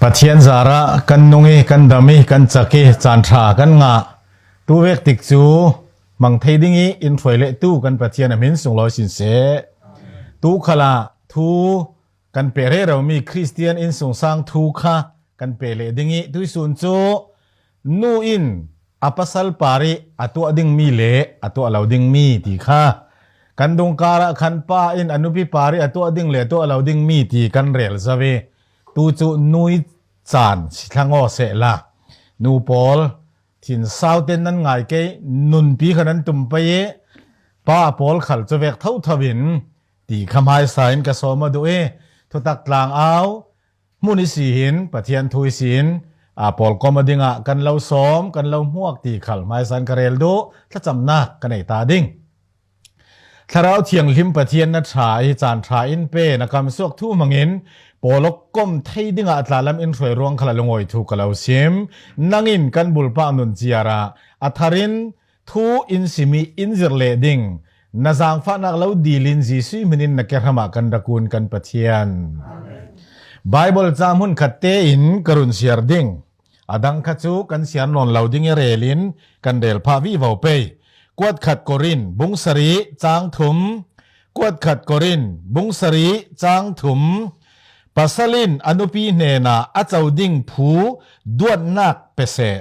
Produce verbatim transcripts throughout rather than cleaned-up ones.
Pathian zarah kan nung i, kan dam i, kan cak i, caan ṭha kan ngah. Tu vek tik cu hmang thei ding i in hruai leh tu kan Pathian a hmin sunglawi sin seh. Tu khalah thu kan pe reromi Khristian innsungsang thu kha kan pe leh ding i tuihsun cu nu in a pasal par i a tuah dingmi le a tuah lo dingmi ti kha kan dungkar ah khan pa in a nupi par i a tuah ding le a tuah lo dingmi ti kan rel zo i tu cu nui caan si thlang aw sehla nu pawl thin sau ten nan ngai kei, nunpi kha nan tum pei i pa pawl khal cuvek thotho in ti kha hmaisa in ka sawm a duh i thutak tlang au hmun i si hin Pathian thu i si in a pawl kawm a dingah kan lo sawm, kan lo hmuak ti khal hmaisa in ka rel duh, thlacamnak ka nei ta ding. Thlarau Thianghlim Pathian na ṭha i caan ṭha in pe na kamsuak thu hmangin pawlawk kawm thei dingah tlalam in hruai ruang khalah lungawi thu ka lo sim. Nangin kan bulpak nun ciar ah a thar in thu in sim i in zirh leh ding na zaangfahnak lo dil in Jesuh hmin in na kehram ah kan rak un kan Pathian. Bible ca hmun khat tein ka run siar ding. A dang kha cu kan siar nawn lo ding i rel in kan rel phah vivo pei. Kuat khat Korin bung sarih cang thum. Kuat khat Korin bung sarih cang thum. Pasal in a nupi hnenah a co ding phu duatnak pe seh.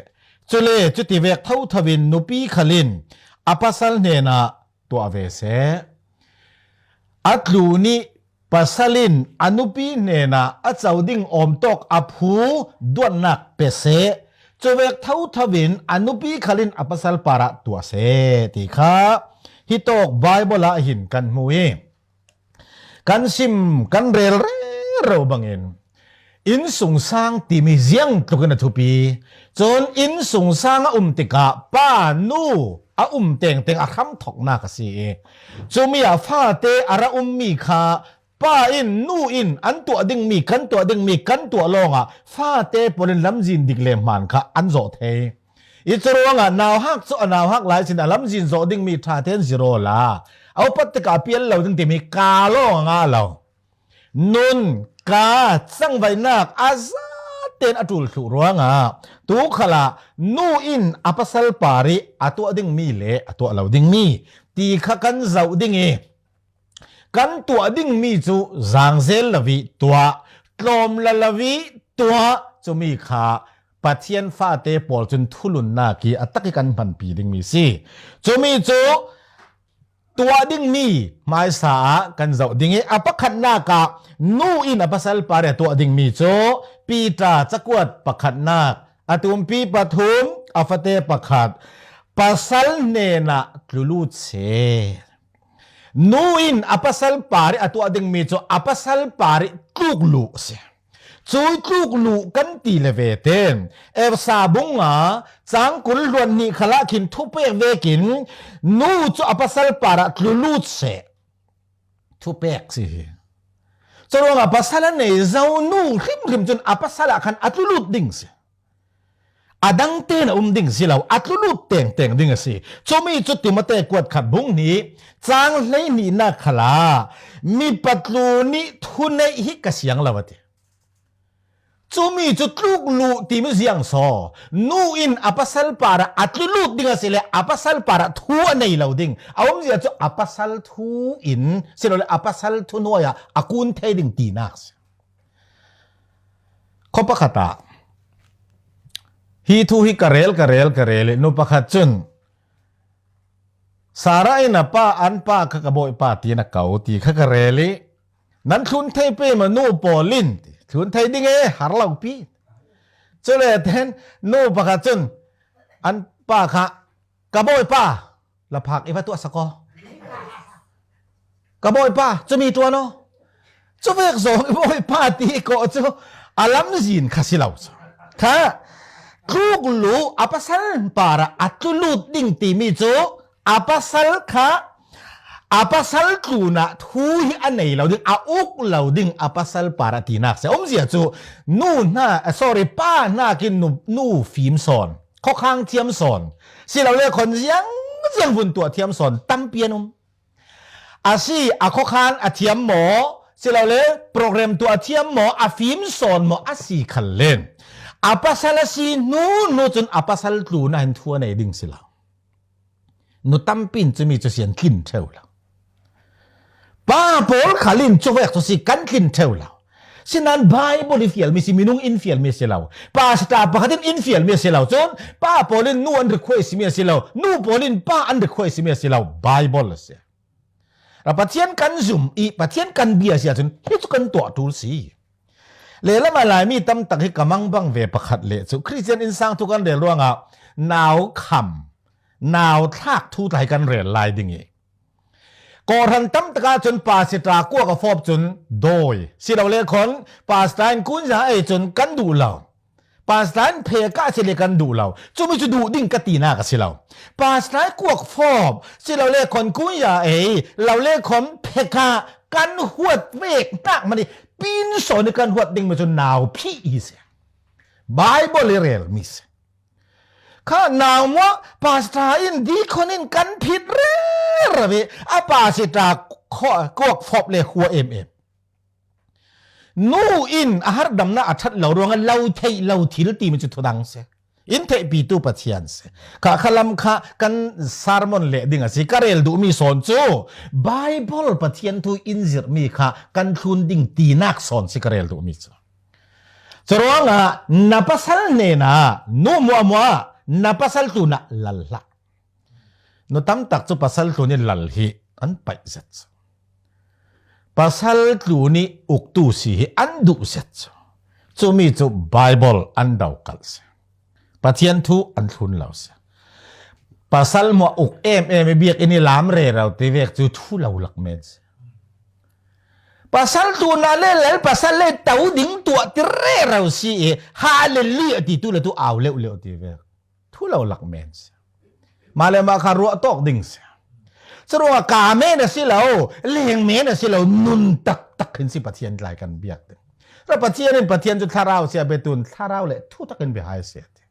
Cule cuti vek thotho in nupi khal in a pasal hnenah tuah ve seh. A tlu nih pasal in a nupi hnenah a co ding awmtawk a phu duatnak pe seh. Cuvek thotho in a nupi khal in a pasal parah tuah seh ti kha hitawk Bible ah hin kan hmu i kan sim kan rel rero bangin innsungsang timi ziang tlukin a thupi. Cun innsungsang a um tikah pa nu a um tengteng a hramthoknak a si i cumi ah fate a ra ummi kha pa in nu in an tuah dingmi, kan tuah dingmi, kan tuah lawngah fate pawl in lamzin dik le hmaan kha an zawh thei. I curuangah nauhak cu a nauhak lai sin a lamzin zawh dingmi ṭha tein zir awla a upat tikah a pial lo ding timi ka lawng a ngah lo. Nun, ka, cangvaihnak a zaten a ṭul thluh ruangah tu khalah nu in a pasal par i a tuah dingmi le a tuah lo dingmi ti kha kan zoh ding i kan tuah dingmi cu zaangzel lo i tuah, tlawm lo i tuah, cumi kha Pathian fate pawl cun thulunnak i a tak i kan hmanpi dingmi si. Cumi cu tuah dingmi hmaisa ah kan zoh ding i a pakhatnak ah nu in a pasal par i a tuah dingmi cu Piter cakuat pakhatnak a tumpi pathum a fate pakhat pasal hnenah tlulut seh. Nu in a pasal par i a tuah dingmi cu a pasal par i tluk luh a si. Cu tluk luh kan ti le ve ten Efesa bung nga cang kul hluan hnih khalah khin thupek vekin nu cu a pasal parah tlulut seh. Thupek si hi. Curuangah pasal a nei zo nu hrimhrim cun a pasal ah khan a tlulut ding si. A dang tein a um ding si lo, a tlulut tengteng ding a si. Cumi cu Timote kuat khat bung hnih cang hleihnihnak khalah mipa tlu nih thuneih hi ka siang lo a ti. Cumi cu tluk luh timi ziang saw nu in a pasal parah a tlulut ding a si le a pasal parah thu a nei lo ding a umzia cu a pasal thu in si lo le a pasal thu hnuai ah a kun thei ding tinak si. Khuapakhat ah hi thu hi ka rel, ka rel, ka rel i nu pakhat cun Sarah in a pa, an pa kha ka bawipa tiin a ko ti kha ka rel i nan thlun thei pei maw nu pawl in ti, thlun thei ding e, har lo pi. Cule ten nu pakhat cun an pa kha ka bawipa, la phak i va tuah sak aw. Ka bawipa, cumi ṭuan aw. Cuvek zawng i bawipa ti i kawh cu a lamzin kha si lo cu. Kha tluk luh a pasal parah a tlulut ding timi cu a pasal kha a pasal tlunah thu hi a nei lo ding, a uk lo ding a pasal parah tinak si. A umzia cu nu hna, sorry, pa hnakin nu, nu fim sawn, khuakhang thiam sawn, si lo le khuan ziang ziang vun tuah thiam sawn tampi an um. A si, a khuakhan a thiam maw, silole program tuah a thiam maw, a fim sawn maw a si khal len, a pasal a si hnu hnu cun a pasal tlun ah hin thu a nei ding si lo. Nu tampi in cumi cu sian tlin ṭheu lo. Pa pawl khal in cuvek cu si kan tlin ṭheu lo. Sinan Bible i fialmi si, minung in fialmi si lo. Pastor pakhat in in fialmi si lo. Cun pa pawl in nu an request mi a si lo. Nu pawl in pa an request mi a si lo. Bible a si. Ra Pathian kan zum i Pathian kan bia si ahcun hi cu kan tuah ṭul si. Lehlam ah Laimi tam tak hi ka mangbang ve pakhat le cu Khristian innsang thu kan rel ruangah nau kham, nau thlak thu tla hi kan rel lai ding i, kawhhran tam tak ah cun pastor kuak a fawp cun dawi si lo le khawn, pastor in kunza ei cun kan duh lo. Pastor in phek ah si le kan duh lo. Cumi cu duh ding ka tinak a si lo. Pastor kuak fawp si lo le khawn kunza ei lo le khawn phek ah kan huat vek hnak man i pin sawn i kan huat dingmi cu nau phih hi si. Bible i relmi si. Kha nau maw, pastor in deacon in kan phit rero ve, a pastor khuak fawp le khua em em. Nu in a harhdamnak a ṭhat lo ruangah lo theih lo thil timi cu thudang si. In theihpitu Pathian si. Kha khalam kha kan sermon leh ding a si. Ka rel duhmi sawn cu Bible Pathian thu in zirhmi kha kan thlun ding tinak sawn si ka rel duhmi cu. Curuangah na pasal hnenah nu muahmuah na pasal tlunah lal hlah. Nu tam tak cu pasal tlun i lal hi an paih zet cu. Pasal tlun i uktu si hi an duh zet cu. Cumi cu Bible an dokalh si. Pathian thu an thlun lo si. Pasal muah uk em em i biakinn i lam rero ti vek cu thu lo lak men si. Pasal tlunah le lal pasal le to ding tuah ti rero si i, hallelujah titu le tu au leuh leuh ti vek. Thu lo lak men si. Mah le mah kha ruah tawk ding si. Curuangah ka men a si lo, leng men a si lo, nun taktak hin si Pathian tlai kan biak ding. Ra Pathian in Pathian cu thlarau si a biatun thlarau le thu takin bia hai si a ti.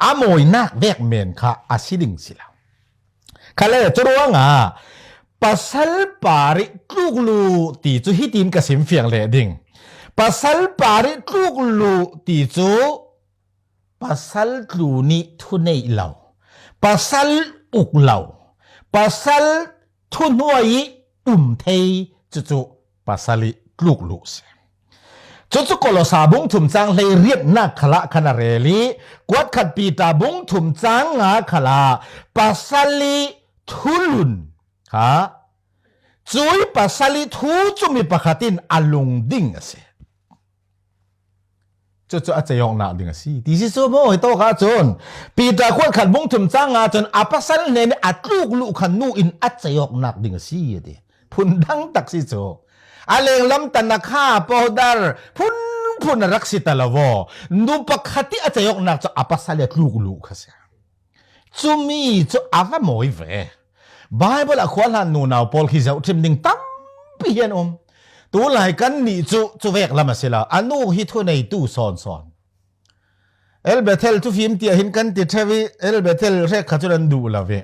A mawinak vek men kha a si ding si lo. Khale curuangah pasal par i tluk luh ti cu hitin ka sim fiang leh ding. Pasal par i tluk luh ti cu pasal tlun i thuneih lo, pasal uk lo, pasal thuhnuai i um thei cucu pasal i tluk luh si. Cucu Kolosa bung thum cang hleiriatnak khalah khan a rel i, kuatkhat Peter bung thum cang nga khalah pasal i thulun kha, cui pasal i thu cumi pakhat in a lung ding a si. Cucu a ceiawknak ding a si. Ti si cu maw, hi tawk ahcun Peter kuatkhat bung thum cang nga cun a pasal hnen i a tluk luh kha nu in a ceiawknak ding a si a ti. Phundang tak si cu. A lenglam tan a kha powder phunphun a rak si ta lo vaw. Nu pakhat i a ceiawknak cu a pasal i a tluk luh kha si. Cumi cu a va mawi ve. Bible a khua hlan nunau pawl khi zohṭhim ding tampi hi an um. Tulai kan nih cu cuvek lam a si lo. A nu hi thuneitu sawnsawn. El Bethel thufim tiah hin kan ti ṭheu i, El Bethel hrekkhat cun an duh lo ve.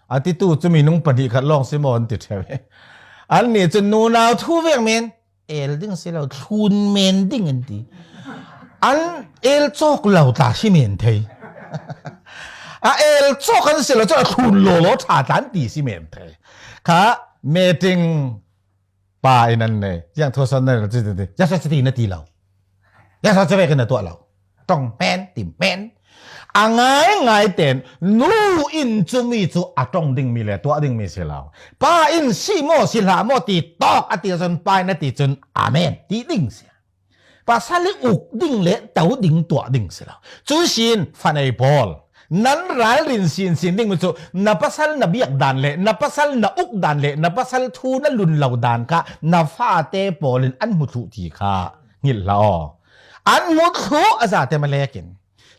A titu cu minung pahnih khat lawng si maw an ti ṭheu i. Annih cun nunau thu vek men. El ding si lo, thlun men ding an ti. An el cawk lo tla si men thei. A el cawk an si lo, cu a thlun lawlaw ṭha tla an ti si men thei. Kha meeting pa in an nei. Ziang thawsan na ti ti. Ziang sa ti na ti lo. Ziang sa vekin na tuah lo. Ṭong hmen, ti hmen. A ngaingai ten nu in cumi cu a ṭong dingmi le tuah dingmi si lo. Pa in si maw, si hlah maw ti tawk a ti cun pa in a ti cun amen ti ding si. Pasal i uk ding le to ding tuah ding si lo. Cu sin fanei pawl, nan ralrin sinsin dingmi cu na pasal na biak dan le na pasal na uk dan le na pasal thu na lun lo dan kha na fate pawl in an hmu thluh ti kha ngilh hlah aw. An hmu thluh a zate malekin.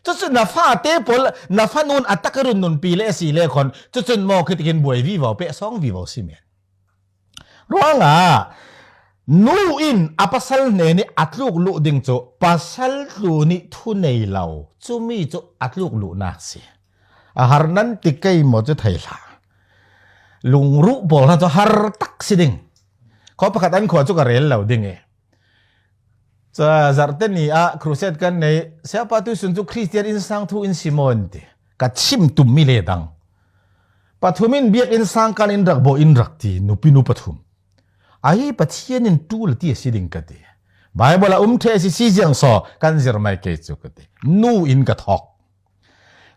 Cucu na fate pawl, na fanun a tak i run nunpi le a si le khawn, cucun maw khitikin buai vivo, pehsawng vivo si men. Ruangah nu in a pasal hnen i a tluk luh ding cu pasal tlun i thunei lo, cumi cu a tluk luhnak si. A har nan ti kei maw cu thei hlah. Lungruh pawl hna cu har tak si ding. Khua pakhat an khua chu ka rel lo ding e. Ca zarhte ni ah crusade kan nei, Siapa tuisun chu Christian innsang thu in sim aw an ti. Ka chim tum mi le dang. Pathum in biak innsang kan in rak bawh in rak ti, nupi nu pathum. Ahi Pathian in tul a ti a si ding ka ti. Bible a um ṭhe a si si ziang saw kan zir mai kei chu ka ti. Nu in ka thawk.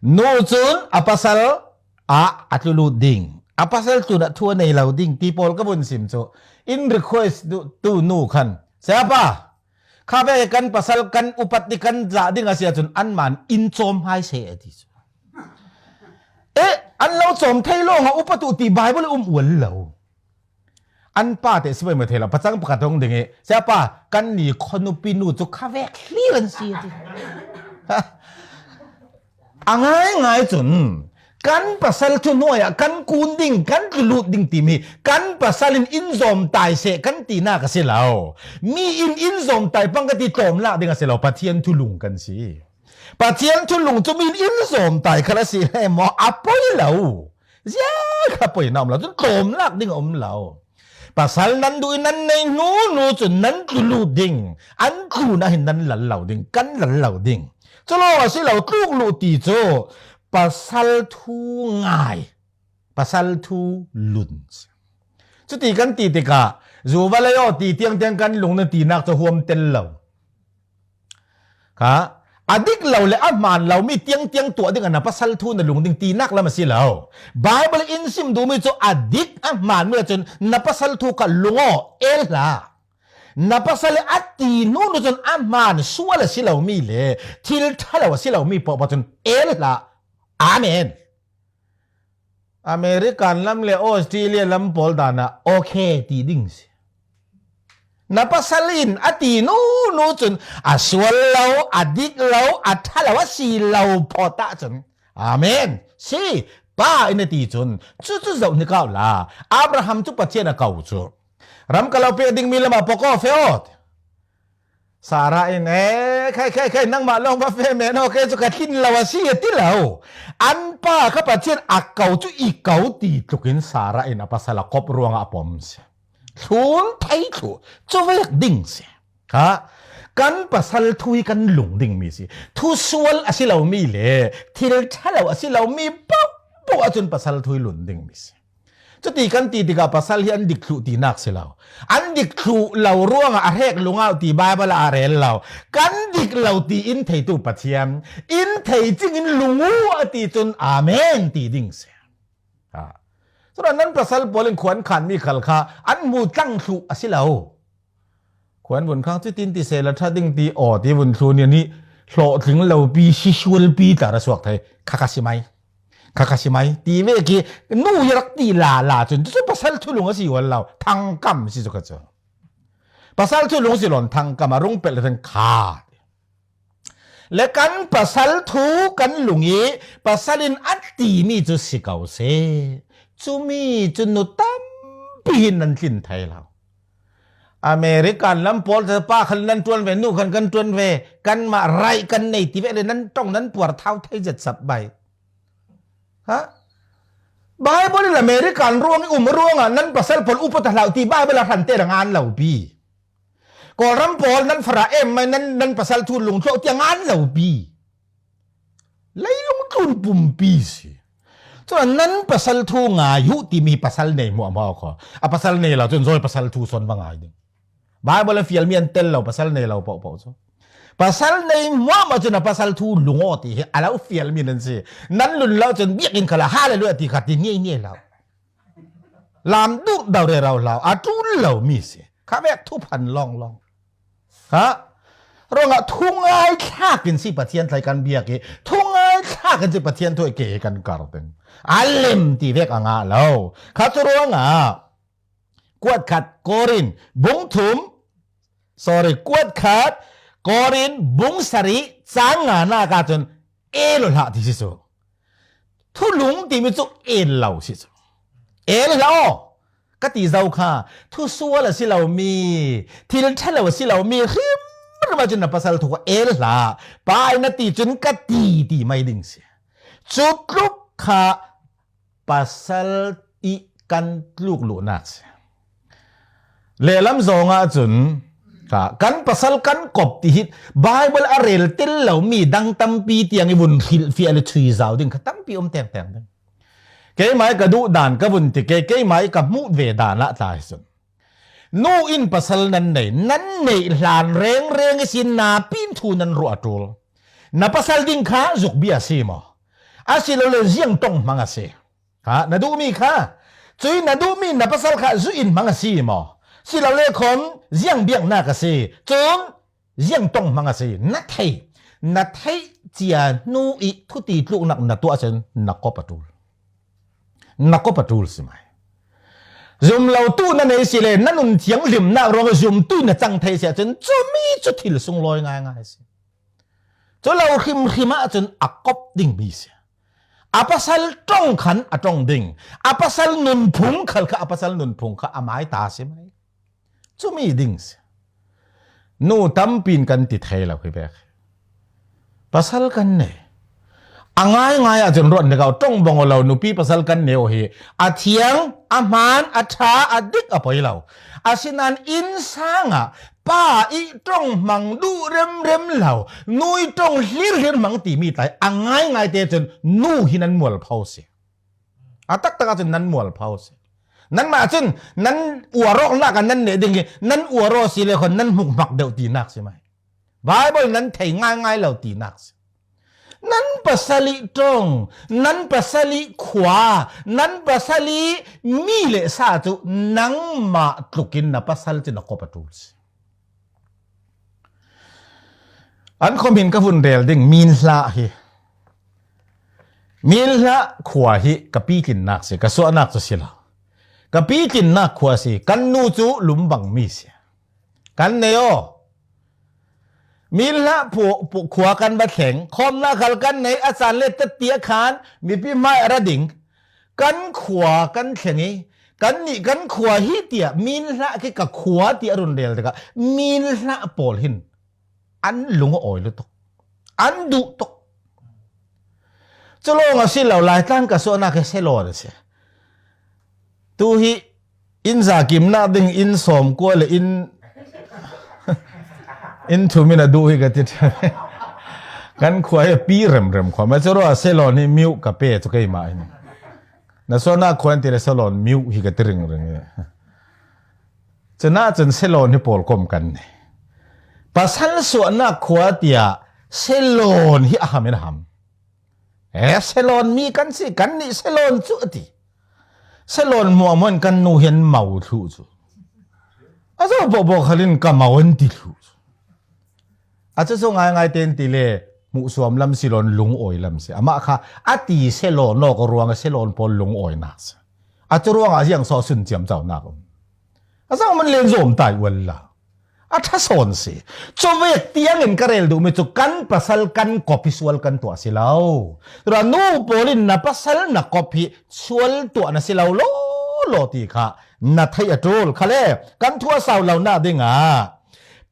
Nu cun a pasal ah a tlu lut ding, a pasal tlun ah thu a nei lo ding ti pawl ka vun sim cu in request tu, tu nu khan, Siapa, kha vek kan pasal kan upat ti kan zah ding a si ahcun anmah in cawm hai seh a ti cu. Eh, an lo cawm thei lawng a upat uh ti Bible um ual lo. An pa te si pei maw thei lo, pacang pakhat hong ding i, Siapa, kan ni khuanupi nu cu kha vek hlir an si a ti. A ngaingai cun kan pasal thu hnuai ah kan kun ding, kan tlu lut ding timi, kan pasal in in zawm tai seh kan tinak a si lo. Mi in in zawm tai pang ka ti tlawm lak ding a si lo, Pathian thu lung kan si. Pathian thu lung cu mi in in zawm tai khat a si le maw, a poi lo. Ziah kha poi na um lo, cun tlawm lak ding a um lo. Pasal nan duh in nan nei hnu hnu cun nan tlu lut ding, an tlun ah hin nan lal lo ding, kan lal lo ding. Cu lawng a si lo, tluk luh ti cu pasal thu ngai, pasal thu lun. Cuti kan ti tikah zu va lei aw ti tiangtiang kan lung na tinak cu huam tel lo. Kha, a dik lo le a hmaan lo mi tiangtiang tuah ding a na pasal thu na lung ding tinak lam a si lo. Bible in sim duhmi cu a dik a hmaan mi cun na pasal thu kha lung aw, el hlah. Na pasal a ti hnu hnu cun a hmaan sual a si lo mi le thil ṭha lo a si lo mi paoh paoh cun el hlah. Amen. American lam le Australia lam pawl dan ah okay ti ding si. Na pasal in a ti hnu hnu cun a sual lo, a dik lo, a ṭha lo a si lo phawt ahcun, Amen, si, Pa in a ti cun, cucu zoh hnik au la. Abraham cu Pathian a ko cu, ram ka lo pek dingmi lam ah pok aw, fe aw. Sarah in, eh, khai, khai, khai, nangmah lawng va fe men aw, kei cu ka tlin lo a si, a ti lo. An pa kha Pathian a ko cu i ko ti tlukin Sarah in a pasal a kop ruangah a pom si. Thlun thei thluh, cu vek ding si. Kha, kan pasal thu hi kan lung dingmi si. Thu sual a si lomi le thil ṭha lo a si lomi paohpaoh ahcun pasal thu hi lun dingmi si. Cuti kan ti tikah pasal hi an dik thluh tinak si lo. An dik thluh lo ruangah a hrek lungau ti Baibal ah a rel lo. Kan dik lo ti in theitu Pathian, in thei cingin lung uh a ti cun Amen ti ding si. Ha. Cun nan pasal pawl in khua an khanmi khal kha an hmu tlang thluh a si lo. Khuan vun khang cu tin ti sehla ṭha ding ti aw ti vun thlun i nih hlawhtling lopi, sisualpi tla ra suak thei. Kha kha si mai. Kha kha si mai. Ti vek i nu i rak ti lala cun cu pasal thulung a si ual lo. Thangkam si cu kha cu. Pasal thulung si lawn thangkam a rung pelh reng kha. Le kan pasal thu kan lung i pasal in a timi cu si ko seh. Cumi cu nu tampi hin nan tlin thei lo. American lam pawl te pa khan nan ṭuan ve, nu khan kan ṭuan ve, kanmah raih kan nei ti ve le nan ṭong nan puar thau thei zet sap bai. Ha? Bible in American ruang i um ruangah nan pasal pawl upat a hlau ti Bible a hran te ra ngan lo pi. Kawlram pawl nan fara em mai nan, nan pasal thu lungthlawh tiang an lo pi. Leilung tlun pumpi si. Cun nan pasal thu ngai uh timi pasal nei hmuahhmuah kho. A pasal nei lo cun zawi pasal thu sawn va ngai ding. Bible a fialmi an tel lo, pasal nei lo pohpoh cu. Pasal nei hmuahhmuah cun a pasal thu lung aw ti hi a lo fialmi nan si. Nan lun lo cun biakinn khala hallelujah ti kha ti niai niai lo. Lam duh dau rero hlau, a ṭul lo mi si. Kha vek thuphan lawnglawng. Ha? Ruangah thungai thlak in si Pathian thlai kan biak i, thungai thlak in si Pathian thu i ke kan kar ding. A lem ti vek a ngah lo. Kha cu ruangah, kuat khat Korin, bung thum, sorry, kuat khat Korin, bung sarih, cang nga nak ahcun, el hlah ti si cu. Thulung timi cu el lo si cu. El hlah aw, ka ti zo kha, thusual a si lomi, thil ṭha lo a si lomi, hrimhrim ahcun na pasal thu kha el hlah. Pa in a ti cun ka ti, ti mai ding si. Cu tluk kha pasal i kan tluk luhnak si. Lehlam zawngah cun ka, kan pasal kan kop ti hi Bible a rel tel lo mi dang tampi tiang i vun hrilhfiah le chuizau ding kha tampi um tengteng ding. Keimah i ka duh dan ka vun ti ke, keimah i ka hmuh ve dan ah tla hi cun, nu in pasal nan nei, nan neih hlan rengreng ihsin napi in thu nan ruah a ṭul. Na pasal ding kha zuk bia a si maw? Asilole ziang ṭong hmang a si? Ha, na duhmi kha, cui na duhmi na pasal kha zu in hmang a si maw? Silole khom ziang biaknak a si? Cun ziang ṭong hmang a si? Na thei, na theih cia hnu i thuti tluknak na tuah cun na kop a ṭul. Na kop a ṭul si mai. Zum lo tu na nei si le na nun thianghlimnak ruang zumtu na cang thei si ahcun cumi cu thil sunglawi ngaingai a si. Cu lo hrimhrim ahcun a kop dingmi si. A pasal ṭong khan a ṭong ding. A pasal nunphung khal kha, a pasal nunphung kha a mai ta si mai. Cumi ding si. Nu tampi in kan ti thei lo hi vek. Pasal kan nei. A ngaingai ahcun ruat hnik aw, ṭong bang aw lo, nupi pasal kan nei aw hi. A thiang, a hmaan, a ṭha, a dik, a poi lo. Asinain innsang ah pa i ṭong hmang duh remrem lo, nu i ṭong hlirhlir hmang timi tlai a ngaingai te cun nu hi nan mualpho si. A taktak ahcun nan mualpho si. Nanmah cun nan uarawknak ah nan neh ding hi, nan uaraw si le khawn nan hmukmak deuh tinak si mai. Bible nan thei ngaingai lo tinak si. Nan pasal i ṭong, nan pasal i khua, nan pasal i mi le sa cu nangmah tlukin na pasal cu na kop a ṭul si. An khom hin ka vun rel ding Minhlah hi. Minhlah khua hi ka pitlinnak si, ka suahnak cu si lo. Ka pitlinnak khua si, kan nu cu lumbangmi si. Kan nei aw. Minhlah pu-, pu-, khua kan va thleng, khawmnak khal kan nei, a caan le tat tiah khan mipi hmai a ra ding. Kan khua kan thleng i, kannih kan khua hi tiah Minhlah khi ka khua tiah a run rel tikah Minhlah pawl hin an lung a awi lutuk, an duh tuk. Cu lawng a si lo, Laitlang ka suahnak hi Ceylon a si. Tu hi in zakimnak ding in sawmkua le in, in thum in a duh hi ka ti ṭhan. Kan khua hi a pi remrem khua. Mah cu ruah Ceylon hi miuh ka pe cu keimah hin. Na suahnak khua in ti le Ceylon miuh hi ka ti ringring hi. Cun ahcun Ceylon hi pawl kom kan nei. Pasal suahnak khua tiah Ceylon hi a ham in a ham. E, Ceylon mi kan si, kannih Ceylon cu a ti. Ceylon hmuahhmuah in kan nu hi an mau thluh cu. A zo bawhbawh khal in ka mau an ti thluh cu. A cucu ngaingai tein ti le hmuhsuam lam si lo, lungawi lam si. Amah kha a ti Ceylon awk ruangah Ceylon pawl lungawinak si. A cu ruangah ziang so sun ciamconak um. A zohman len zawm tai ual la. A ṭha sawn si. Cuvek tiangin ka rel duhmi cu kan pasal kan kop hi sual kan tuah si lo. Tua nu pawl in na pasal na kop hi sual tuah na si lo law law ti kha na theih a ṭul. Khale kan thu a sau lonak dingah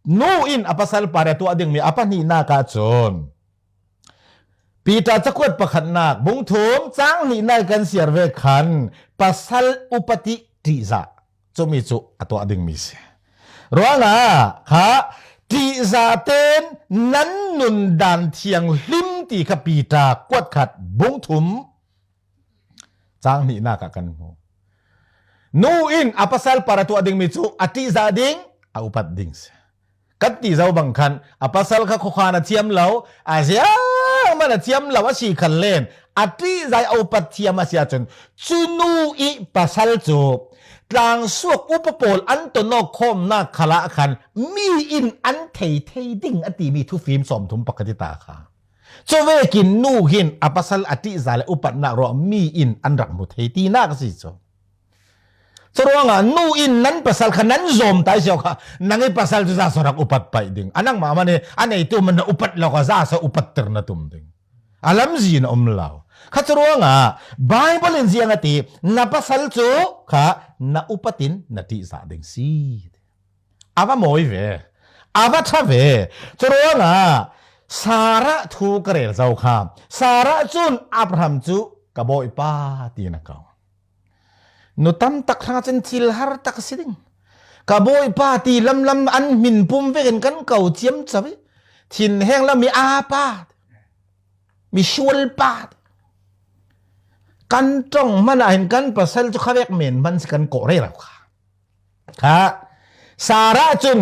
nu in a pasal par a tuah dingmi a pahnihnak ahcun Peter cakuat pakhatnak bung thum cang hnihnak kan siar ve khan pasal upat i ṭihzah cumi cu a tuah dingmi si. Ruangah kha ṭihzah tein nan nundan thianghlim ti kha Peter kuat khat bung thum cang hnihnak ah kan hmu. Nu in a pasal par a tuah dingmi cu a ṭihzah ding, a upat ding si. Kan ti zo bang khan a pasal kha khuakhan a thiam lo, a ziangman a thiam lo a si khan len a ṭihzah a upat thiam a si ahcun cu nu i pasal cu tlangsuak upa pawl an ton awk khawmnak khalah khan mi in an thei thei ding a timi thufim sawmthum pakhat i ta kha. Cuvekin nu hin a pasal a ṭihzah le upatnak ruah mi in an rak hmu thei tinak a si cu. Curuangah nu in nan pasal kha nan zawm tai sio kha, nang i pasal cu zaso rak upat paih ding. A nangmah man i a neitu man na upat lo kha zaso upatter na tum ding. A lamzin a um lo. Kha curuangah Bible in ziang a ti, na pasal cu kha na upat in na ṭihzah ding si. A va mawi ve, a va ṭha ve. Curuangah Sarah thu ka rel zo kha. Sarah cun Abraham cu ka bawipa ti na ko. Nu tam tak hrang cun thil har tak a si ding. Ka Bawipa ti lamlam an hmin pum vekin kan ko ciamco i, thinheng lam mi a pa, mi sual pa, kan ṭong hmanah hin kan pasal cu khavek men hman si kan kawh rero kha. Kha Sarah cun,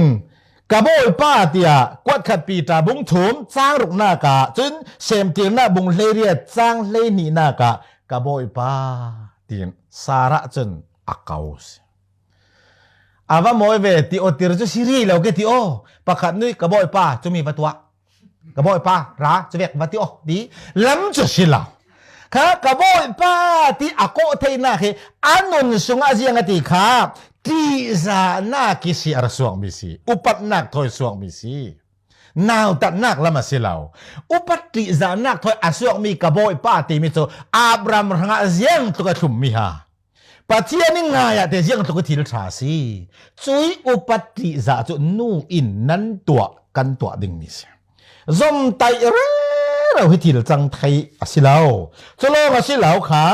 "Ka Bawipa," tiah kuatkhat Peter bung thum cang ruknak ah cun Semtirnak bung hleiriat cang hleihnihnak ah, "Ka Bawipa," tiin Sarah cun a ko si. A va mawi ve ti aw, tir cu si rih lo ke ti aw. Pakhat nih, "Ka Bawipa, cumi va tuah. Ka Bawipa, ra, cuvek va ti aw," ti lam cu si lo. Kha ka Bawipa ti a kawh theinak hi a nun sungah ziang a ti kha, ṭihzahnak i si a ra suakmi si, upatnak thawi suakmi si, nautatnak lam a si lo. Upat ṭihzahnak thawi a suakmi ka Bawipa timi cu Abraham hrangah ziang tluk a thlummi ha. Pathian i ngai ah te ziang tluk i thil ṭha a si. Cui upat ṭihzah cu nu in nan tuah, kan tuah dingmi si. Zomtaih rero hi thil cang thei a si lo. Cu lawng a si lo kha,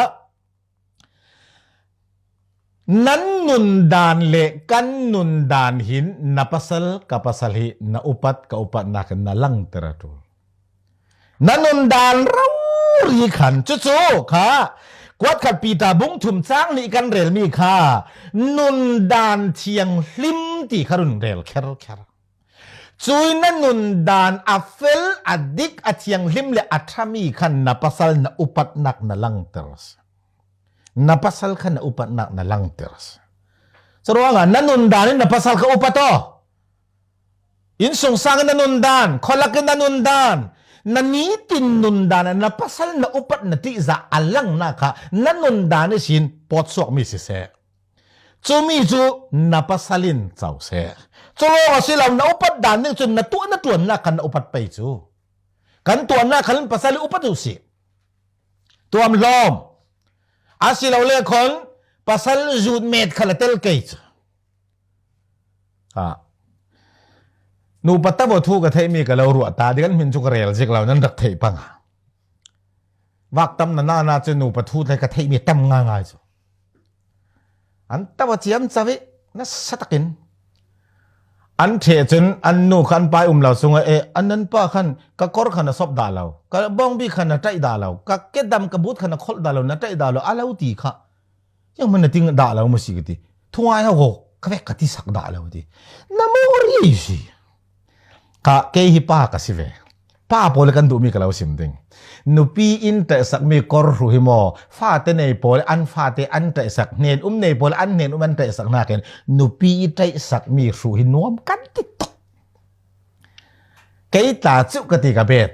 nan nundan le kan nundan hin na pasal, ka pasal hi na upat, ka upatnak hin na langter a ṭul. Na nundan rori khan, cucu kha kuatkhat Peter bung thum cang hnih kan relmi kha nundan thianghlim ti kha run rel kherkher. Cui na nundan a fel, a dik, a thianghlim le a ṭhami khan na pasal na upatnak na langter a si. Na pasal kha na upatnak na langter a si. Curuangah na nundan in na pasal kha upat aw. Innsungsang in na nundan, khualak in na nundan, na nitin nundan ah na pasal na upat na ṭihzah a langnak kha na nundan ihsin pawtsuakmi siseh, cumi cu na pasal in co seh. Cu lawng a si lo, na upat dan ding cun na tuah na ṭuannak khan na upat pei cu. Kan tuahnak khan pasal in upat uh si. Tuamhlawm a si lo le khawn pasal zutmet khal a tel kei cu. Ah. Nupa tavo thu ka theihmi ka lo ruah ta ding, an hmin cu ka rel zik lo, nan rak theih pang a. Vak tam na nana cu nupa thu tlai ka theihmi tam ngaingai cu. An tavo ciamco i nasa takin an ṭheh cun an nu kha an pa i um lo sungah, "Eh, an nan pa khan ka kor khan a sop dah lo, ka bawngbi khan a ṭaih dah lo, ka kedam ka but khan a kholh dah lo, na ṭaih dah lo," a lo ti kha. Zianghman na ting dah lo maw si ka ti. Thungai ho ko, ka vek ka ti sak dah lo ti. Na mawh rih si. Kha kei hi pa ka si ve. Pa pawl kan duhmi ka lo sim ding. Nupi in ṭaihsakmi kor hruh hi maw, fate nei pawl an fate an ṭaihsak, hnen um nei pawl an hnen um an ṭaihsak hnakin nupi i ṭaihsakmi hruh hi nuam kan ti tuk. Kei tla cu ka ti ka bet.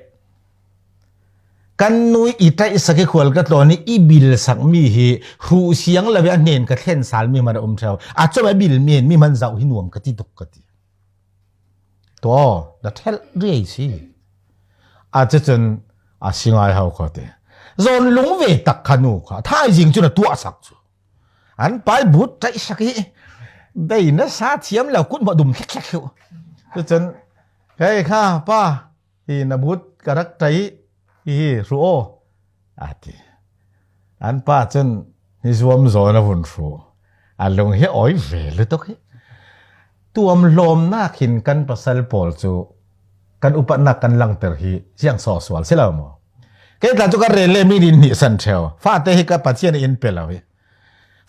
Kan nu i ṭaihsak i khual ka tlawn i i bilsakmi hi hruh siang lo i a hnen ka thlen salmi hmanh a um ṭheo. A cawm a bilmi mi hmanh zoh hi nuam ka ti tuk ka ti. Tua na ṭhelh riai si. A cucun a si ngai ho kho te. Zawn lung ve tak kha nu kha thaizing cun a tuahsak cu. An pa i but ṭaihsak i bei nasa thiam lo, kut hmawh dum hlekhlekhluh. Cucun, "Hei kha pa, hi na but ka rak ṭaih i hi hruh aw," a ti. An pa cun hi zuam zawn a vun hruh. A lung hi a awi ve lutuk hi. Tuamhlawmnak hin kan pasal pawl cu kan upatnak kan langter hi ziang sawhsual si lo maw? Kei tla cu ka rel le mi nih san ṭheo. Fate hi ka Pathian in pe lo hi.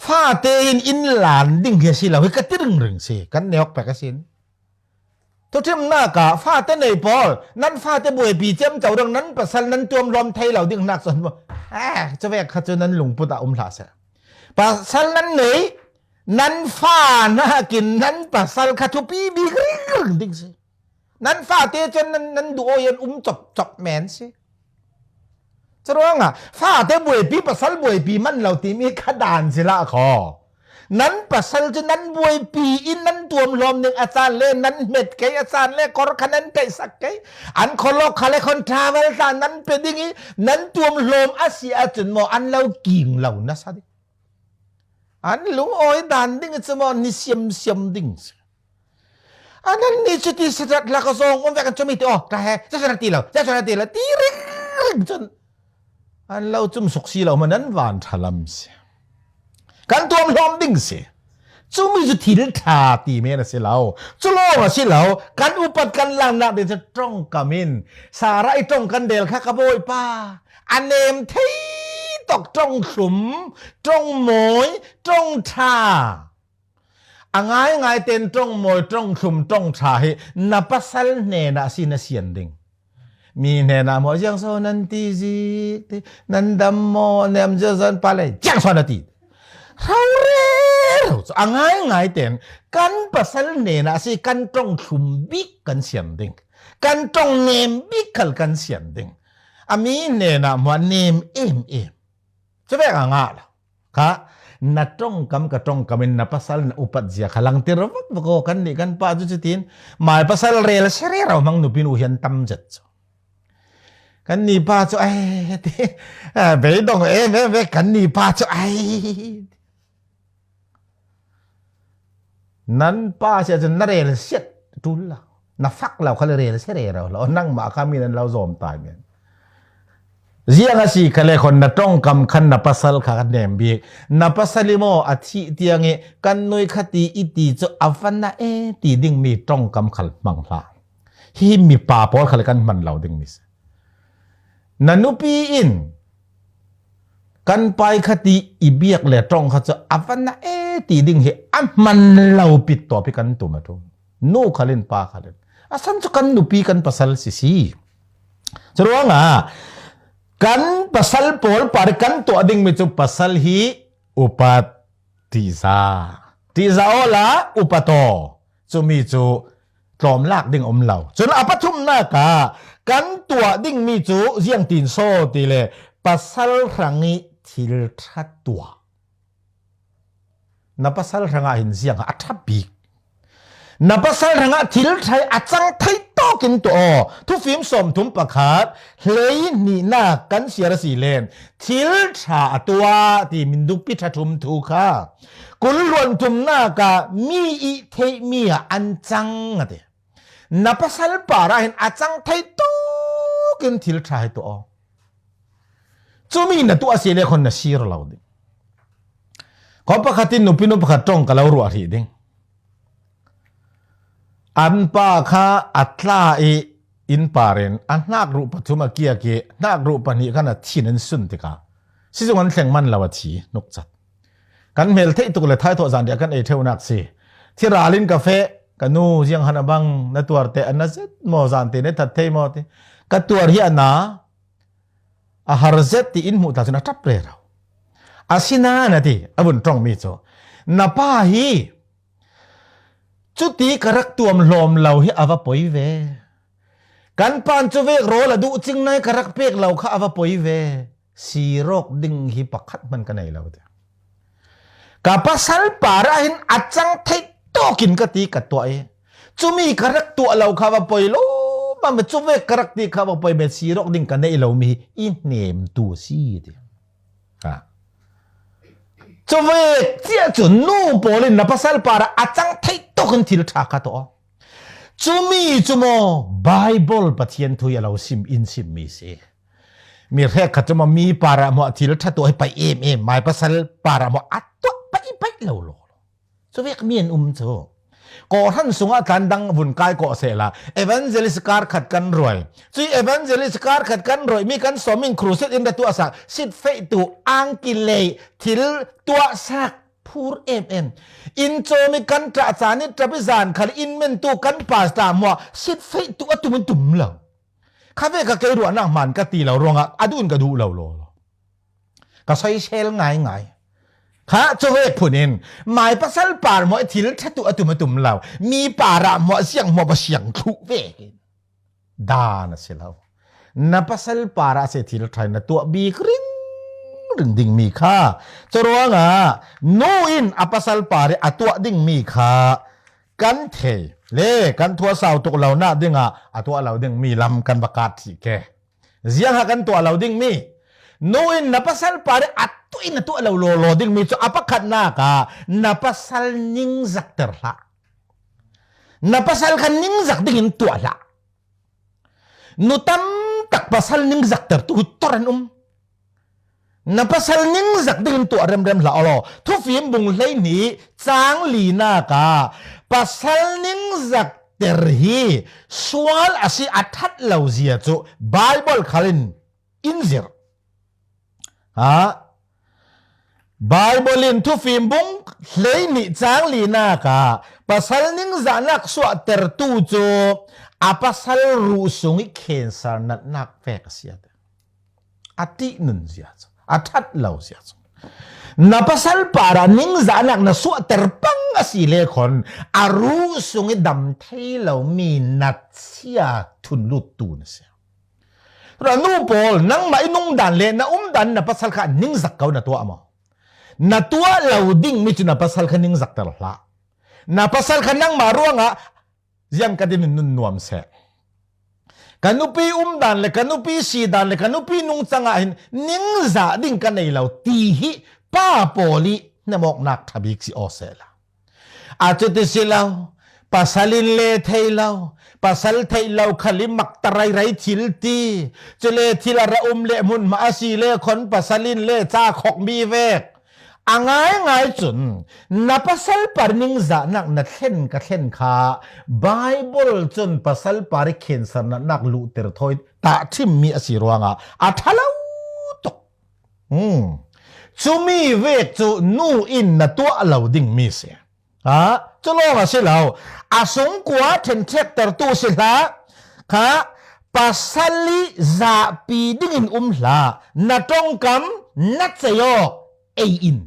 Fate in in lan ding hi a si lo hi ka ti ringring si. Kan neuk pek a sin. Thuṭhimnak ah fate nei pawl, nan fate buaipi ciamco ding, nan pasal nan tuamhlawm thei lo ding hnak cun maw? Eh, cuvek kha cu nan lungput ah um hlah seh. Pasal nan nei, nan fa nakin nan pasal kha thupi bik ringring ding si. Nan fate cun nan, nan duh aw i an um copcop men si. Curuangah fate buaipi, pasal buaipi man lo timi kha dan si lah kho. Nan pasal cu nan buaipi in nan tuamhlawm ning a caan le nan hmet kei a caan le kor kha nan ṭaihsak kei. An kholawk kha le khon travel hla nan pe ding i nan tuamhlawm a si ahcun maw an lo king lo nasa ding. An lungawi dan ding i cu maw ni siamsiam ding si. A nannih cu ti satat hla ka zawng um vek an cumi ti aw, ka he, zeizong a ti lo, zeizong a ti lo, ti ringring cun an lo cum suk si lo, hman an van ṭha lam si. Kan tuamhlawm ding si. Cumi cu thil ṭha ti men a si lo. Cu lawng a si lo. Kan upat kan lannak ding cu ṭongkam in, Sarah i ṭongkam del kha ka bawipa, a nem thei tawk ṭongthlum, ṭongmawi, ṭongṭha. A ngaingai tein ṭongmawi, ṭongthlum, ṭongṭha hi na pasal hnenah a si na sian ding. Mi hnenah maw, ziang so nan ti zik ti, nan dam maw, nem ziazan pa le, ziang so na ti. Rau rero cu a ngaingai tein kan pasal hnenah a si, kan ṭongthlum bik kan sian ding, kan ṭongnem bik khal kan sian ding. A mi hnenah maw, nem em em. Cuvek a ngah lo. Kha, na ṭongkam ka ṭongkam in na pasal na upat zia kha langtir vak vak aw, kannih kan pa cu cutin, mai pasal rel si rero hmang nupi nu hi an tam zet cu. Kannih pa cu, ai, ti, a, beidong em em ve, kannih pa cu, ai. Nan pa si ahcun na rel siat ṭul lo. Na fak lo khal rel si rero lo. Nangmah kha mi nan lo zawm tai men. Ziang a si khal le khawn na ṭongkam khan na pasal kha nem bik. Na pasal i maw a thih tiang i kan nui kha ti i ti cu a van a e ti ding mi ṭongkam khal hmang hlah. Hi mipa pawl khal kan hman lo ding mi si. Na nupi in kan pai kha ti i biak le ṭong kha cu a van a e ti ding hi a hman lo pit tawp hi kan tum a ṭum. Nu khal in pa khal in. A san cu kan nupi kan pasal si si. Curuangah kan pasal pawl par kan tuah dingmi cu pasal hi upat, ṭihza. Ṭihza awla upat aw. Cumi cu tlawmlak ding a um lo. Cun a pathumnak ah kan tuah dingmi cu ziangtin saw ti le pasal hrang i thil ṭha tuah. Na pasal hrangah hin ziang a ṭha bik. Na pasal hrangah thil ṭha a cang thei tawk in tuah aw. Thufim sawmthum pakhat, hlei hnihnak kan siar a si len, thil ṭha a tuah ti mindukpi ṭha thum thu kha kul hluan thumnak ah mi i theihmi ah an cang a ti. Na pasal parah hin a cang thei tawk in thil ṭha hi tuah aw. Cumi na tuah a si le khawn na sir lo ding. Khaw pakhat in nupi nu pakhat ṭong ka lo ruah hrih ding. An pa kha a tla i inn par in a hnak ruh pathum a kiak i hnak ruh pahnih khan a thin an sun tikah sizung an thleng man lo a thi hnukcat. Kan hmel theih tuk le thaithawh zan tiah kan ei ṭheunak si. Thi ral in ka feh, ka nu ziang han a bang na tuar te an na zet maw, zan te na that thei maw ti. Ka tuar hi a na, a har zet ti in hmuh ta cun a ṭap rero. Asinain a ti, a vun ṭongmi cu, na pa hi cuti ka rak tuam hlawm lo hi a va poi ve. Kan pan cuvek rawl a duh cing nai ka rak pek lo kha a va poi ve. Sir awk ding hi pakhat hman ka nei lo ti. Ka pasal parah hin a cang thei tawk in ka ti ka tuah i, cumi ka rak tuah lo kha va poi lo, mah cuvek ka rak ti kha va poi ve, sir awk ding ka neih lo mi hi i hnemtu a si ti. Ha. Cuvek cia cun nu pawl in na pasal parah a cang thei tawk in thil ṭha kha tuah aw. Cumi cu maw Baibal Pathian thu i a lo sim in simmi si. Mi hrekkhat cu maw mi parah maw a thil ṭha tuah hi paih em em, mai pasal parah maw a tuah paih paih lo law. Cuvek mi an um cu. Kawhhran sungah tlan dang vun kai kawh sehla, evangelist kar khat kan ruai. Cui evangelist kar khat kan ruai mi kan sawm in crusade in ra tuahsak, sitfeihtu, angki lei, thil tuahsak, phur em em. Inn cawm i kan ṭah caan i ṭap i zan khal in mentu kan pastor hmuah sitfeihtu a tum in tum lo. Kha ve ka kei ruahnak hmaan ka ti lo ruangah a duh in ka duh lo law. Ka soisel ngaingai. Kha cuvek phun in mai pasal par hmuah i thil ṭhatu a tum a tum lo. Mi parah hmuah siang hmuah va siang thluh vekin dan a si lo. Na pasal parah a si thil ṭha in na tuah bik ringring ding mi kha. Curuangah nu in a pasal par i a tuah ding mi kha kan thei le kan thuah sau tuk lonak dingah a tuah lo ding mi lam kan va kat thih ke. Ziangha kan tuah lo ding mi. Nu in na pasal par i a tuah in a tuah lo lawlaw ding mi cu a pakhatnak ah na pasal ningzakter hlah. Na pasal kha ningzak dingin tuah hlah. Nu tam tak pasal ningzaktertu hi tor an um. Na pasal ningzak dingin tuah remrem hlah aw law. Thufim bung hleihnih cang linak ah pasal ningzakter hi sual a si a that lo zia cu Baibal khalin in zirh. Ha? Baibal in Thufim bung hleihnih cang linak ah pasal ningzahnak suahtertu cu a pasal ruh sung i cancer natnak vek a si a ti. A ti nun zia cu, a that lo zia cu. Na pasal parah ningzahnak na suahter pang a si le khon a ruh sung i dam thei lomi natsia thunluttu na si. Ranu pawl, nangmah i nungdan le na umdan na pasal kha ningzak ko na tuah maw? Na tuah lo dingmi cu na pasal kha ningzakter hlah. Na pasal kha nangmah ruangah ziang ka din nun nuam seh. Ka nupi umdan le ka nupi sidan le ka nupi nungcang ah hin ningzah ding ka nei lo ti hi pa pawl i hnamawknak ṭha bik si aw sehla. A cuti si lo, pasal in le thei lo, pasal theih lo khal i makta rairai thil ti, cule thil a ra um le hmunhma a si le khon pasal in le ca khokmi vek. A ngaingai cun na pasal par ningzahnak na thlen ka thlen kha Baibal cun pasal par i cancer natnak luhter thawi tahṭhimmi a si ruangah a ṭha lo tuk. Hmm. Cumi vek cu nu in na tuah lo dingmi si. Ha? Cu lawng a si lo. A sungkua ṭhenṭhektertu si hlah. Kha pasal i zahpi dingin um hlah. Na ṭongkam na cei awk ei in.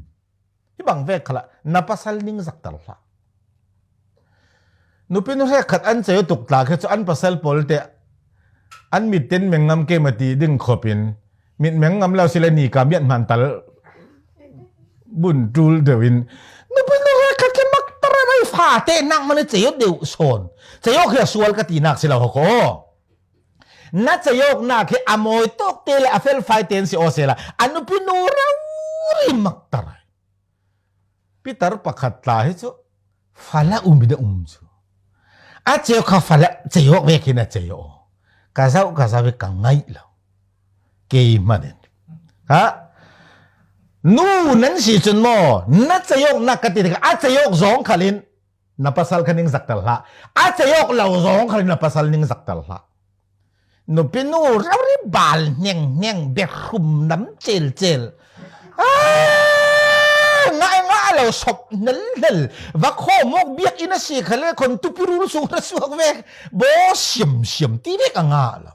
Hi bang vek khalah na pasal ningzakter hlah. Nupi nu hrekkhat an cei aw tuk tla khi cu an pasal pawl te an mit ten mengngam ke mati ding khopin mit mengngam lo si le ni ka miat hman tal bun tul deuh in nupi nu hrekkhat khi makter a rei fate nak man i cei aw deuh sawn. Cei aw khi a sual ka tinak si lo ho ko. Na cei awknak khi a mawi tawk te le a felfai ten si aw sela a nupi nu rori makter. Pitar pakhat tla hi cu fala um in a um cu. A ceu kha fala cei awk vekin a cei aw. Ka zauh ka zauh i ka ngaih lo. Kei hmanin. Ha? Nu nan si cun maw, na cei awknak ka ti tikah a cei awk zawng khalin na pasal kha ningzakter hlah. A cei awk lo zawng khalin na pasal ningzakter hlah. Nupi nu rori bal hneng hneng, bia hrum nam cel cel. Ah, ngai ngah lo, sop hnel hnel. Va khawm awk biakinn a si kha le khon tupi rul sung ra suak vek. Baw siam siam ti vek a ngah lo.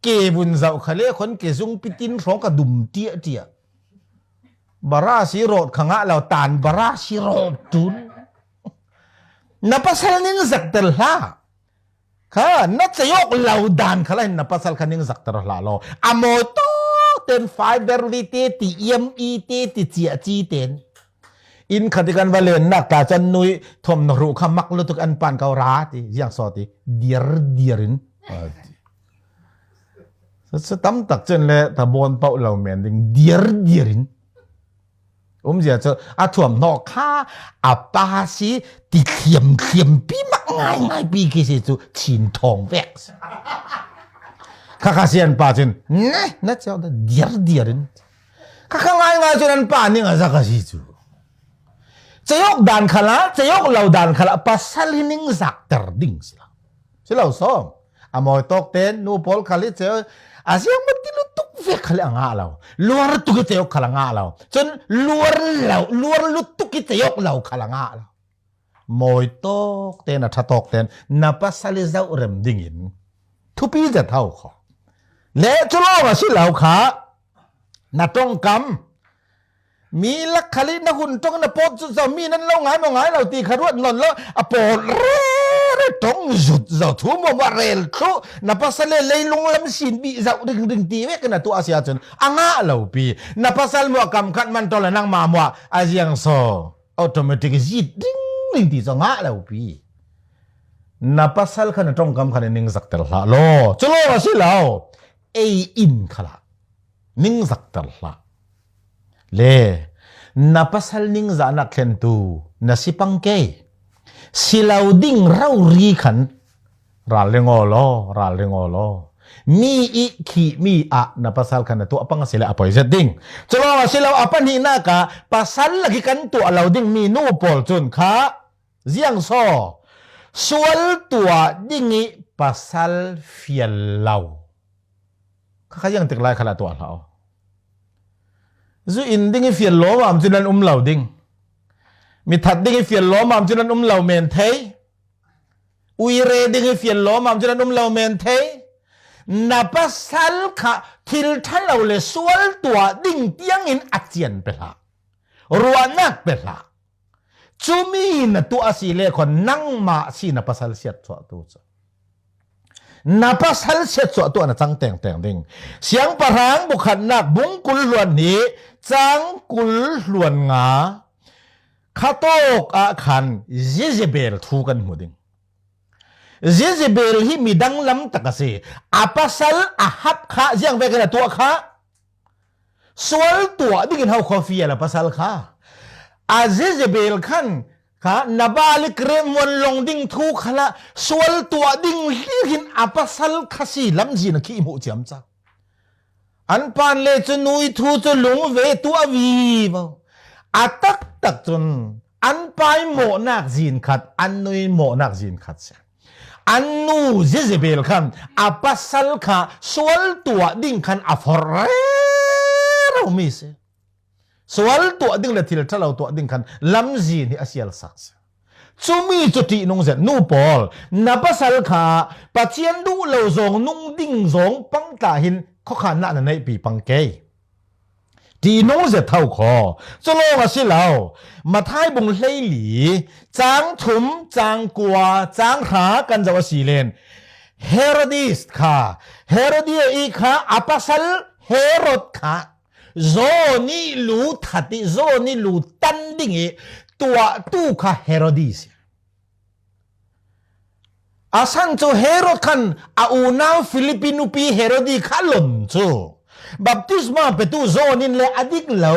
Ke vun zauh kha le khon ke zung pitin hrawng ka dum tiah tiah. Barasi rawt kha ngah lo, tan barasi rawt tun. Na pasal ningzakter hlah. Kha, na cei awk lo dan khalah hin na pasal kha ningzakter hlah law. A mawi tawk ten fiber li te ti, iam i te ti, ciah ci ten. Inn khat i kan va lennak tla cun nui thawm na hruh kha mak lutuk an pan ko ra ti, ziang saw ti, diar diar in. A ti. Sa, sa tam tak cun le ta bawn pauh lo men ding, diar diar in. Umzia cu a thuam hnawh kha a pa si ti thliam thliam pi mak ngai ngai pi khi si cu chin thawng vek si. Kha kha si an pa cun, ne, na ceu dah diar diar in. Kha kha ngai ngai cun an pa ning a zak a si cu. Cei awk dan khalah, cei awk lo dan khalah, pasal hi ningzakter ding si lo. Si lo sawm. A mawi tawk ten, nu pawl khal i ceu, a ziang mah ti lutuk vek khal i a ngah lo. Luar tuk i ceu khal a ngah lo. Cun luar lo, luar lutuk i ceu lo khal a ngah lo. Mawi tawk ten, a ṭha tawk ten, na pasal i zoh rem dingin thupi zet hau kho. Le cu lawng a si lo kha, na ṭongkam. Mi lak khal i na hun ṭong na pawt cu zo, mi nan lo ngai maw ngai lo ti kha ruat nawn lo, a pawt rere ṭong zut zo, thu maw maw rel thluh, na pasal le leilung lam sin bih zoh ringring ti vek na tuah a si ahcun a ngah lo pi. Na pasal maw kam khat man ṭawn le nangmah maw a ziang so automatic zit ringring ti cu a ngah lo pi. Na pasal kha na ṭongkam kha na ningzakter hlah law. Cu lawng a si lo. Ei in khalah ningzakter hlah. Le na pasal ningzahnak thlentu na si pang ke. Si lo ding rori khan ral ring aw law, ral ring aw law. Mi i khih mi ah na pasal kha na tuah pang a si le a poi zet ding. Culawng a si lo a pahnihnak ah pasal lak i kan tuah lo ding mi nu pawl cun kha ziang saw sual tuah ding i pasal fial lo. Kha kha ziang tik lai kha la tuah hlah aw. Zu in ding i fial lawmam cu nan um lo ding. Mi that ding i fial lawmam cu nan um lo men thei. Uire ding i fial lawmam cu nan um lo men thei. Na pasal kha thil ṭha lo le sual tuah ding tiangin a cian pe hlah. Ruahnak pe hlah. Cumi na tuah a si le khaw nangmah si na pasal siatsuahtu cu. Na pasal siatsuahtu ah na cang tengteng ding. Siangpahrang bukhatnak bungkul hluan hnih cang kul hluan nga khatawk ah khan Jezebel thu kan hmu ding. Jezebel hi midang lam tak a si. A pasal Ahab kha ziang vekin a tuah kha. Sual tuah dingin ho khaw fial a pasal kha. A Jezebel khan kha Nabal i krem muan long ding thu khalah sual tuah ding hlirin a pasal kha si lamzin a khi hmuh ciamco. An pan le cu nui thu cu lungve tuah vivo. A taktak cun an pai mawhnak zin khat, an nui mawhnak zin khat si. An nu Jezebel khan a pasal kha sual tuah ding khan a forh rero mi si. Sual tuah ding le thil ṭha lo tuah ding khan lamzin hi a sialsak si. Cumi cu ṭihnung zet nu pawl, na pasal kha Pathian duh lo zong nung ding zong pangtla hin khuakhannak na neihpi pang kei. Ṭihnung zet tho khaw. Cu lawng a si lo. Mathai bung hleili, cang thum, cang kua, cang hra kan zoh a si len. Herodis kha, Herodia i kha a pasal Herod kha, zawn i lu that i, zawn i lu tan ding i tuahtu kha Herodis. A san cu Herod khan a unau Filipi nupi Herodi kha lon cu baptisma petu zawn in le a dik lo,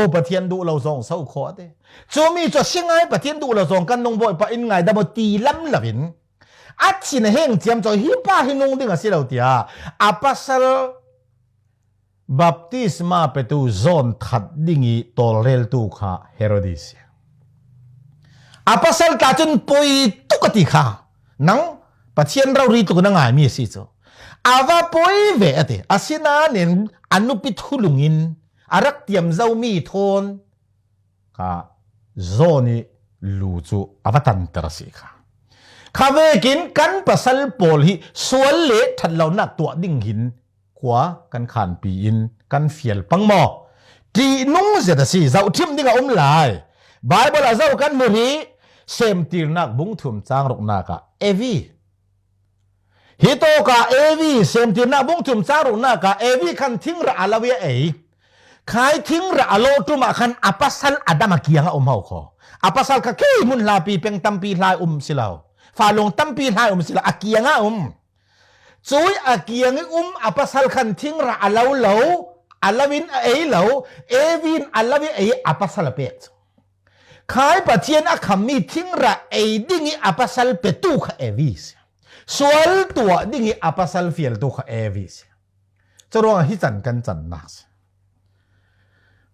Pathian duh lo zong so khaw a ti. Cumi cu a si ngai, Pathian duh lo zong kan nung Bawipa in ngaidam aw ti lam lo in a thin a heng ciam cu hi pa hi nung ding a si lo tiah a pasal baptisma petu zawn that ding i tawlreltu kha Herodi si. A pasal tla cun poi tuk a ti kha. Nang Pathian rori tluk na ngaimi a si cu. A va poi ve a ti. Asinain a nupi thulung in a rak tiam zomi thawn kha zawn i lu cu a va tanter a si kha. Kha vekin kan pasal pawl hi sual le ṭhatlonak tuah ding hin kua kan khanpi in kan fial pang maw? Ṭihnung zet a si, zohṭhim ding a um lai. Baibal a zoh kan hmu hi Semtirnak bung thum cang ruknak ah Evi. Hi tawkah Evi, Semtirnak bung thum cang ruknak ah Evi khan thingrah a lo i a ei. Khai thingrah a lo ṭum ah khan a pasal Adam a kiang a um ho kho. A pasal kha khi hmun hlapi peng tampi hlai um si lo. Falung tampi hlai um si lo, a kiang a um. Cui a kiang i um a pasal khan thingrah a lo lo, a lo in a ei lo, Evi in a lo i ei a pasal a pek cu. Khai Pathian a khammi thingrah ei ding i a pasal petu kha Evi si. Sual tuah ding i a pasal fialtu kha Evi si. Curuangah hi can kan cannak si.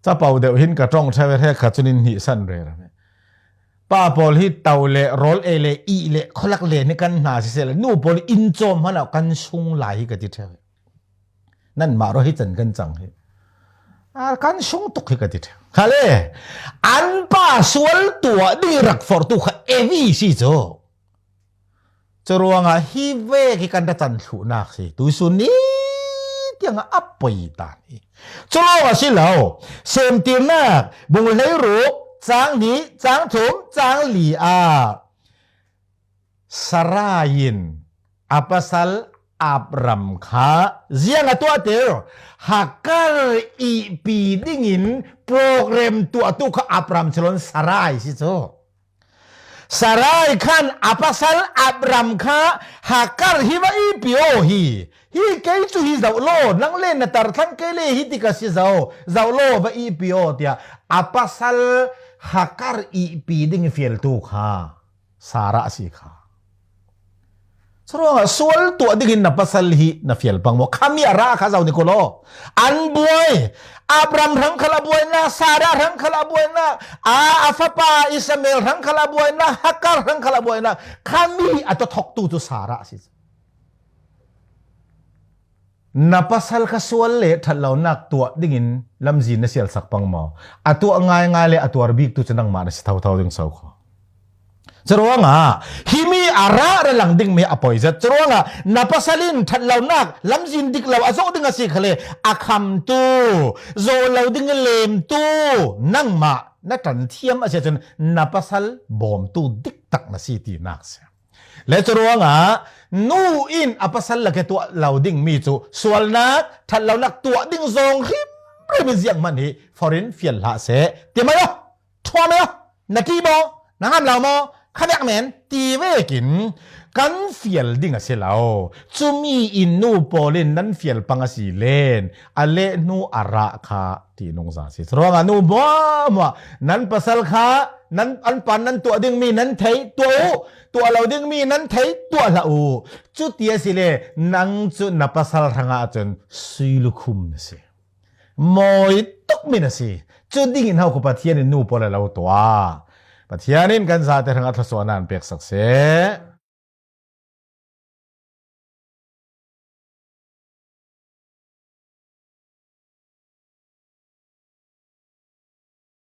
Capo deuh hin ka ṭong ṭheu i hrekkhat cun in hnih san rero. Pa pawl hi to le rawl ei le ih le khualak le ni kan hna siseh le nu pawl in cawm hmanah kan sung lai hi ka ti ṭheu. Nanmah ruah hi can kan cang hi. A kan sung tuk hi ka ti ṭheu. Khale an pa sual tuah ding rak forhtu kha Evi si cu. Curuangah hi vek hi kan ṭacan thluhnak hi tuisun ni tiangah a poi ta hi. Cu lawng a si lo. Semtirnak bung hleiruk cang hnih cang thum cang li ah Sarai in a pasal Abram kha ziang a tuahter? Hakar ihpi dingin program tuahtu kha Abram si lo in Sarai si cu. Sarai khan a pasal Abram kha Hakar hi va ihpi aw hi. Hi kei cu hi zoh law, nang le na tarthlang kei le hi tik a si zo, zoh law va ihpi aw tiah a pasal Hakar ihpi ding i fialtu kha Sarah a si kha. Curuangah sual tuah dingin na pasal hi na fial pang maw? Khami a rah kha zau ni kulaw. An buai. Abraham hrang khal a buaina, Sarah hrang khal a buaina, a, a fapa Ishmael hrang khal a buaina, Hagar hrang khal a buaina. Khami a tuathoktu cu Sarah a si. Na pasal kha sual le ṭhatlonak tuah dingin lamzin na sialsak pang maw? A tuah ngaingai le a tuar biktu cu nangmah na si thotho ding so kho. Curuangah himi a rah ra lang dingmi a poi zet. Curuangah na pasal in ṭhatlonak lamzin dik lo a zawh ding a si khale a khamtu, zawh lo ding lemtu nangmah na ṭan thiam a si ahcun na pasal bawmtu diktak na si tinak si. Le curuangah nu in a pasal lak i tuah lo dingmi cu sualnak, ṭhatlonak tuah ding zong hrimhrim in zianghman hi foreign fial hlah seh. Ti mai aw, ṭhua mai aw, na ṭih maw, na ngan lo maw, kha vek men ti vekin kan fial ding a si lo. Cumi in nu pawl in nan fial pang a si len a lehnu a rah kha ti nungza si. Curuangah nu hmuahhmuah nan pasal kha nan, an pan nan tuah dingmi nan theih tuah uh, tuah lo dingmi nan theih tuah hlah uh. Cuti a si le nang cu na pasal hrangah cun sui lukhum na si. Mawi tukmi na si. Cu dingin hau kha Pathian in nu pawl a lo tuah. Pathian in kan zate hrangah thluasuahnak an peksak seh.